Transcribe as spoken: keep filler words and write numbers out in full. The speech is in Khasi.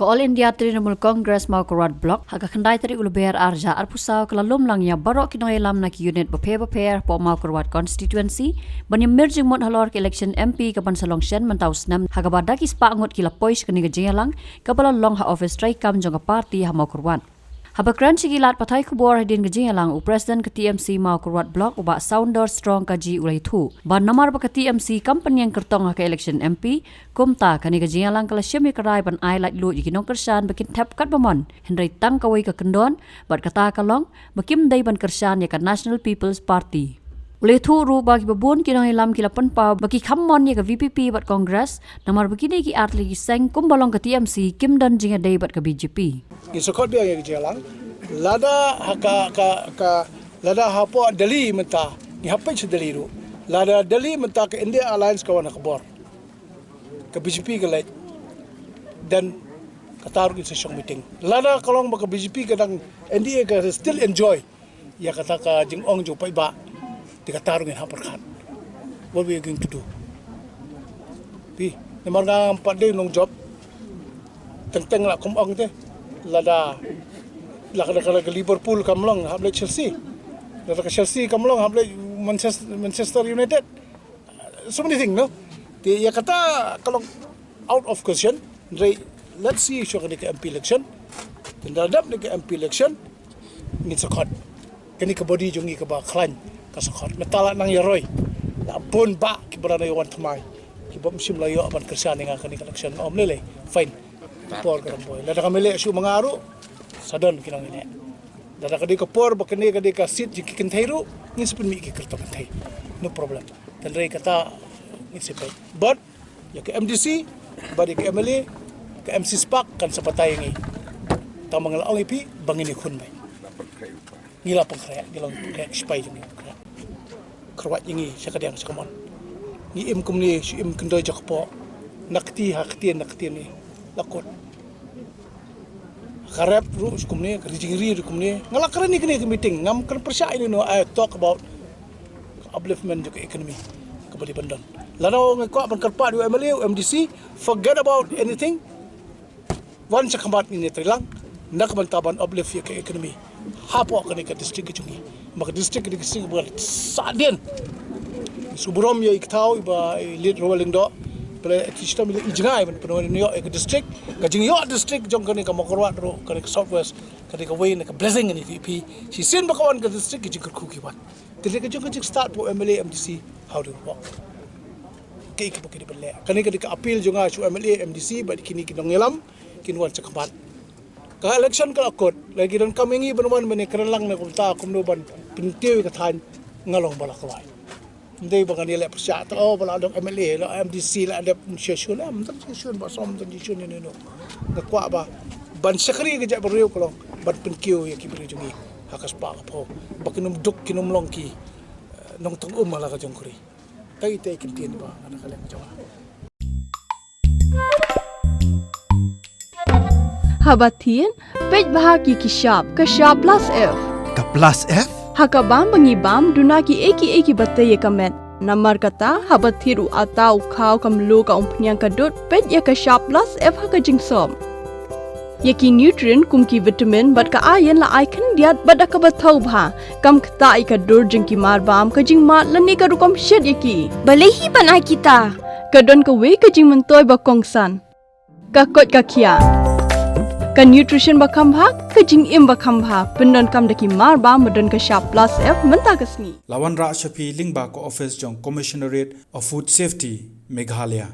Ka All India Trinamool Congress Mawkyrwat Block ha ka khyndai tarik u Lber arhajar arphew saw ka la lum lang ïa baroh ki nongïalam na ki unit bapher bapher hapoh Mawkyrwat constituency ban ïamir jingmut halor ka election M P kaban sa long shen mynta u snem, ha kaba da ki spah ngut ki la poi sha kane ka jingïalang kaba la long ha office treikam jong ka party ha Mawkyrwat. Haba kren sha ki lad pathai khubor hadien ka jingïalang, u President ka T M C Mawkyrwat Block, u Bah Sounder Strong Kaji, u la ïathuh ba namar ba ka T M C kam pynïeng kyrtong ha ka election M P, kumta kane ka jingïalang ka la shim ïa ka rai ban ai laitluid ïa ki nongkyrshan ba kin thep katba mon, hynrei tang kawei ka kyndon, bad kata ka long ba kim dei ban kyrshan ïa ka National People's Party. U la ïathuh ruh ba kiba bun ki nongïalam ki la pynpaw ba ki kham mon ïa ka V P P bad Congress, namar ba kine ki artylli ki seng kumba long ka T M C kim don jingïadei bad ka B J P. Ngin sa khot biang ïa ka jingïalang. Lada ha ka, ka, ka, lada hapoh Delhi mynta, ngi hap peit sha Delhi ruh. Lada Delhi mynta ka India Alliance ka wan ha ka bor, ka B J P ka leit, then kata ruh ngin sa shong meeting. Lada ka long ba ka B J P ka dang, N D A ka still enjoy ïa kata ka jingong jong u paidbah, te kata ruh ngin hap pyrkhat. What we are going to do? Phi, namar nga ngam pat dei nongjop. Teng teng la kum ong te. Lada, lada ka Liverpool kam long, hap leit Chelsea. Lada ka Chelsea kam long, hap leit Manchester, Manchester United. So many things, no? Te ïa kata ka long out of question. Hynrei let's see shuwa kane ka M P election. Te ynda la dep kane ka M P election, ngin sa khot. Kane ka body jong ngi kaba khlaiñ ka sa khot. Mynta la nang ïaroi. La bun bah kiba la nang ïa wan thymmai, kiba ym shym la ïoh ban kyrshan ïa nga kane ka election. Ym lei lei. Fine. Ka por ka dang poi. Lada kam leh shuh ma nga ruh, sa don ki nongïaleh. Lada ka dei ka por ba kane ka dei ka seat jong ki kynthei ruh, ngin sa pynmih ki kyrtong kynthei. No problem. Hynrei kata ngin sa peit. But ïa ka M D C bad ïa ka M L A, ka M C spark kan sa batai ïa ngi. Tang ba nga la ong ïa phi ba ngin ïakhun beit. Ngi la pynkhreh, ngi la pynkhreh, sipai jong ngi pynkhreh. Kyrwat ïa ngi sha kadiang sha kamon. Ngi im kumne, shu im kyndoi jakpoh. Na kti ha kti, na kti ne. La kut. Ka rep ruh shu kumne, ka ri jingri ruh kumne. Nga la kren ïa kane ka meeting, ngam kren pyrshah ïa no, I talk about upliftment jong ka economy. Kaba dei ban don. Lano nga kwah ban kyrpad ïa u M L A, u M D C, forget about anything. Wan sha khmat ngin ïatreilang na ka bynta ban uplift ïa ka economy hapoh kane ka district ka jong ngi. Ma ka district, ka district ba sah dien. Sngewburom ïa i ktaw, i ba i Late Rowell Lyngdoh. Pele ti shitom ïa i jngai ban pynwan ïa ka district, ka jingïoh district jong kane ka Mawkyrwat ruh, kane ka South West, kane kawei na ka blessing kane ka phi. Shisien ba ka wan ka district, ka jingkyrkhu ki wan. Te ka jong ka jingstad hapoh M L A, M D C, how do you work? Kaei kaba ki dei ban leh. Kane ka dei ka appeal jong nga sha u M L A, M D C bad kine ki nongïalam kin wan sha khmat. Ka election ka la kut, la ki donkam ïa ngi ban wan ban ïakren lang na kumta kumno ban pynkiew ïa ka thaiñ, nga long ba la kloi. Ym dei ba ngan ïaleh pyrshah ta, oh, ba la dep M L A, la M D C, la dep session, em, ym don session ba som, ym don session ïa no no. Nga kwah ba ban shakri ka jaitbynriew ka long ban pynkiew ïa ki briew jong ngi ha ka spah ka phew, ba kin ym duk, kin ym long ki, eh, nongtong um ha la ka jong ka ri. Kaei te ki ktien ba nga da ka leh jong nga. Haba thied, peit bha ki ki shap, ka shap plus F. Ka plus F? Ha ka bam ba ngi bam, duna kiei kiei kiba tei ïa ka met. Namar kata, haba thied u atta, u khaw, ka mluh, ka umphniang, ka dud, peit ïa ka shap plus F ha ka jingsop. Ïa ki nutrient kum ki vitamin bad ka iron la ai khyndiat bad da kaba thaw bha. Kam ktah ïa ka dur jong ki mar bam, ka jingmad lane ka rukom shet ïa ki. Balei hi ban ai kita? Ka don kawei ka jingmyntoi ba kongsan. Ka koit ka khiah. Ka nutrition ba kham bha, ka jingim ba kham bha. Pyndonkam da ki mar bam ba don ka shap plus F mynta ka sngi. La wanrah sha phi lyngba ka office jong Commissionerate of Food Safety, Meghalaya.